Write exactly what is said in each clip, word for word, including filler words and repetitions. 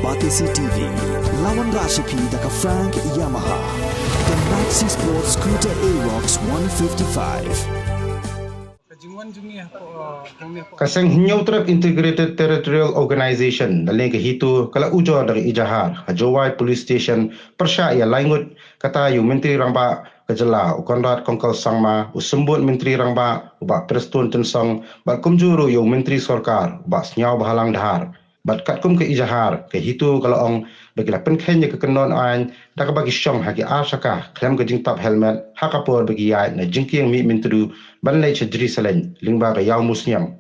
Batesi T V, lawan Rashipi da ka Frank Yamaha. The Maxi Sports Scooter Aerox one fifty-five. Ka seng Hynñiewtrep Integrated Territorial Organization, da leng ka HITO, ka la ujor da ka ejahar ha Jowai Police Station pyrshah ïa laingut kata ïa u Myntri Rangbah ka jylla u Conrad Kongkal Sangma, u Symbud Myntri Rangbah u Bah Prestone Tynsong, bad kumjuh ruh ïa u Myntri Sorkar u Bah Sniawbhalang Dhar. Bad katkum ka ejahar, ka HITO ka la ong ba ki la pynkheiñ ïa ka kyndon aiñ da kaba ki shong ha ki ar shaka khlem ka jingtap helmet ha ka por ba ki ïaid na jingkieng mih myntdu ban leit sha Jerusalem lyngba ka Ïawmusniang.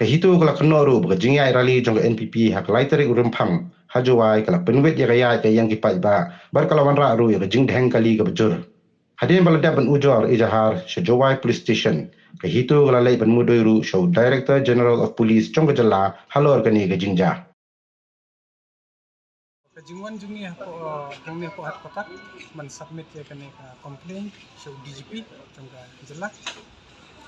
Ka HITO ka la kynnoh ruh ba ka jingïaid rally jong ka N P P ha ka lai tarik u Rymphang ha Jowai ka la pynwit ïa ka ïaid ka ïeng ki paidbah bad ka la wanrah ruh ïa ka jingdheng kali kaba jur. Hadien ba la dep ban ujor ejahar sha Jowai Police Station, ka HITO ka la leit ban mudui ruh sha u Director General of Police jong ka jylla halor kane ka jingjia. Ka jingwan jong ngi hapoh, uh, hangne hapoh headquarter ban submit ïa kane ka complaint sha u D G P jong ka jylla.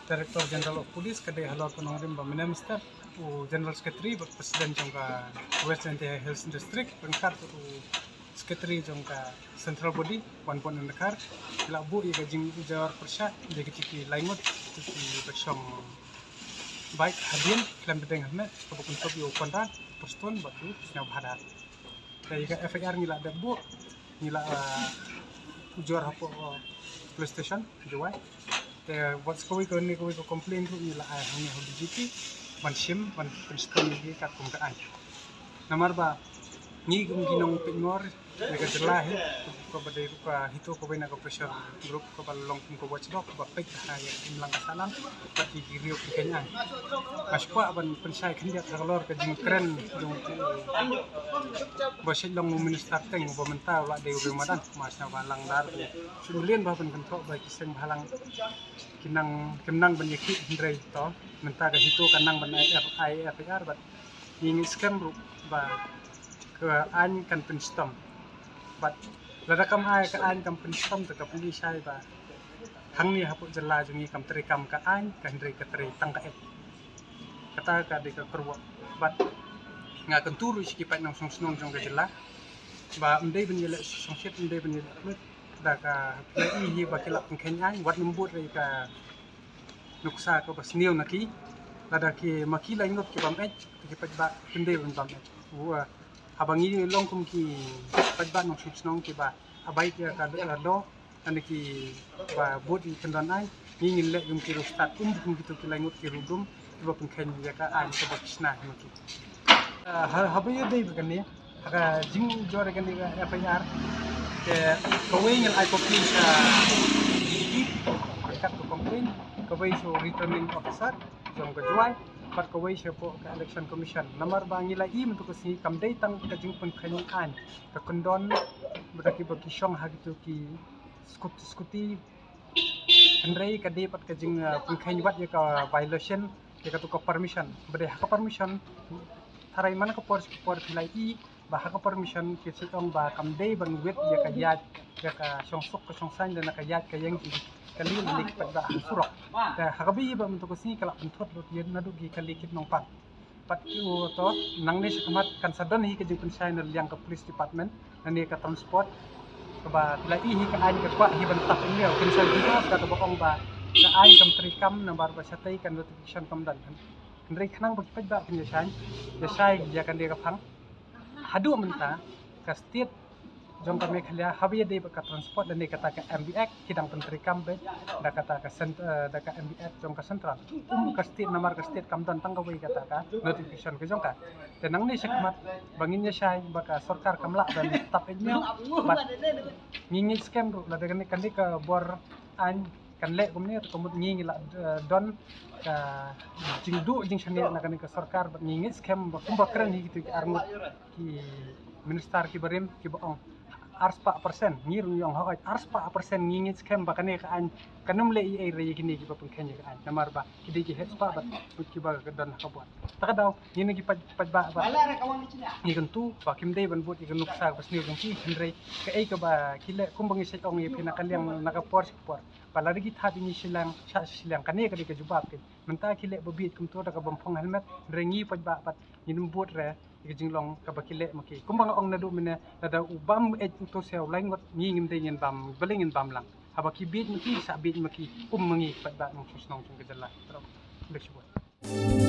Director General of Police ka dei halor ka nongrim ba mynne mynstep, u General Secretary bad President jong ka West Jaintia Hills District ryngkat u Secretary jong ka Central Body Wanpon N Dkhar, ki la buh ïa ka jingujor pyrshah ïa kito ki laingut, kito kiba shong bike hadien khlem pdeng helmet, kaba kynthup ïa u Conrad, Prestone bad u Sniawbhalang Dhar. Te ïa ka F I R ngi la dep buh, ngi la, uh, ujor hapoh, uh, police station Jowai. Te wat sa kawei kane kawei ka complaint ruh ngi la ai hangne ha u D G P ban shim, ban pynshitom ïa ki katkum ka aiñ. Namar ba ngi kum ki nongpeitngor ïa ka jylla hi, kaba dei ruh ka HITO kawei na ka pressure group kaba long kum ka watchdog kaba peit ha ïa ka imlang ka sahlang bad ki, ki riew ki kynja. Nga shu kwah ban pynshai khyndiat halor ka jingkren jong uba shait long u minister teng uba mynta u la dei u riew madan, u Ma Sniawbhalang Dhar. Shu mlien ba ban kynthoh ba ki seng bhalang ki nang, kim nang ban ïakhih, hynrei to mynta ka HITO ka nang ban ai F I R bad ngi ngeit skhem ruh ba ka aiñ kan pynshitom. Bad lada kam ai, ka aiñ kam pynshitom te ka pyni shai ba hangne hapoh jylla jong ngi kam trei kam ka aiñ, ka hynrei ka trei tang ka aiñ. Kata ka dei ka kyrwoh. Bad nga kyntu ruh sha ki paid nongshong shnong jong ka jylla ba ym dei ban ïaleh shongshit, ym dei ban ïaleh khluit da ka phi la i hi ba ki la pynkheiñ aiñ, wat nym bud ïa ka nuksa kaba sniew na ki. Lada ki ma ki laingut ki bam aiñ, te ki paidbah kim dei ban bam aiñ. Haba ngi long kum ki paidbah nongshong shnong kiba abide ïa ka law, lane kiba bud ïa ki kyndon aiñ, ngi ngin leh kum ki riewstad, ym kum kito ki laingut ki riewdum kiba pynkheiñ ïa ka aiñ kaba ki shna hi ma ki. Ah, ha, haba ïadei bad kane, ha ka jingujor ïa kane ka F I R, te kawei ngi la ai copy sha D G P, kat ka complaint, kawei sha u returning officer jong ka Jowai, bad kawei shapoh ka Election Commission. Namar ba ngi la i mynta ka sngi kam dei tang ka jingpynkheiñ aiñ, ka kyndon bad kiba ki shong ha kito ki scooty, scooty, hynrei ka dei pat ka jing, uh, pynkheiñ wat ïa ka violation ïa kato ka permission. Ba dei ha ka permission, tharai man ka por sha ka por phi la i ba ha ka permission ki shu ong ba kam dei ban wit ïa ka ïaid, ïa ka shongsuk ka shongsaiñ lane ka ïaid ka ïeng ki kali lane ki paidbah ha surok. Te ha kaba ïadei bad mynta ka sngi ka la pynthut lut ïa naduh ki kali kit nongpang. Bad ki u to, nangne shakhmat kan sa don hi ka jingpynshai na liang ka police department, nangne ka transport, kaba phi la i hi ka aiñ ka kwah hi ban tap ïa u, kin sa jubab da kaba ong ba ka aiñ kam treikam namar ba shatei ka notification kam don. Hynrei khnang ba ki paidbah kin ïa shai, ïa shai ïa kane ka phang. Haduh mynta ka state jong ka Meghalaya haba ïadei bad ka transport lane kata ka M V Act ki dang pyntreikam beit da kata ka cent-, eh, da ka M V Act jong ka central. Kum ka state namar ka state kam don tang kawei kata ka notification ka jong ka. Te nangne shakhmat ba ngin ïa shai ba ka sorkar kam lah ban tap ïa ngi, bad ngi ngeit skhem ruh lada kane, kane ka bor aiñ kan leh kumne, te ka mut ngi ngi la, eh, don ka jingduh jingshaniah na kane ka sorkar, bad ngi ngeit skhem ba kumba kren hi kito ki arngut ki minister kiba rim kiba ong arspah percent, ngi ruh ngi ong hooid arspah percent, ngi ngeit skhem ba kane ka aiñ Kan ym leh ei ei re ïa kine kiba pynkheiñ ïa ka aiñ namar ba ki dei ki heh spah bad kiba ka don ha ka bor. Ta ka daw ngin ki paid, paidbah ba ngi kyntu ba kim dei ban bud ïa ka nuksa kaba sniew jong ki, hynrei kaei kaba ki leh kumba ngi shet ong ïa phi na ka liang na ka por sha ka por, ba lada ki thad ïa ngi shiliang, shah shiliang, kane ka dei ka jubab. Mynta ki leh ba bieit kumto da kaba ym phong helmet, hynrei ngi paidbah pat ngin ym bud re ïa ka jinglong kaba ki leh ma ki. Kumba nga ong naduh mynne, lada u bam eit uto siaw laingut, ngi ngim dei ngin bam, balei ngin bam lang? Haba ki bieit ma ki, shah bieit ma ki, um ma ngi paidbah nongshong shnong jong ka jylla. Khublei shibun.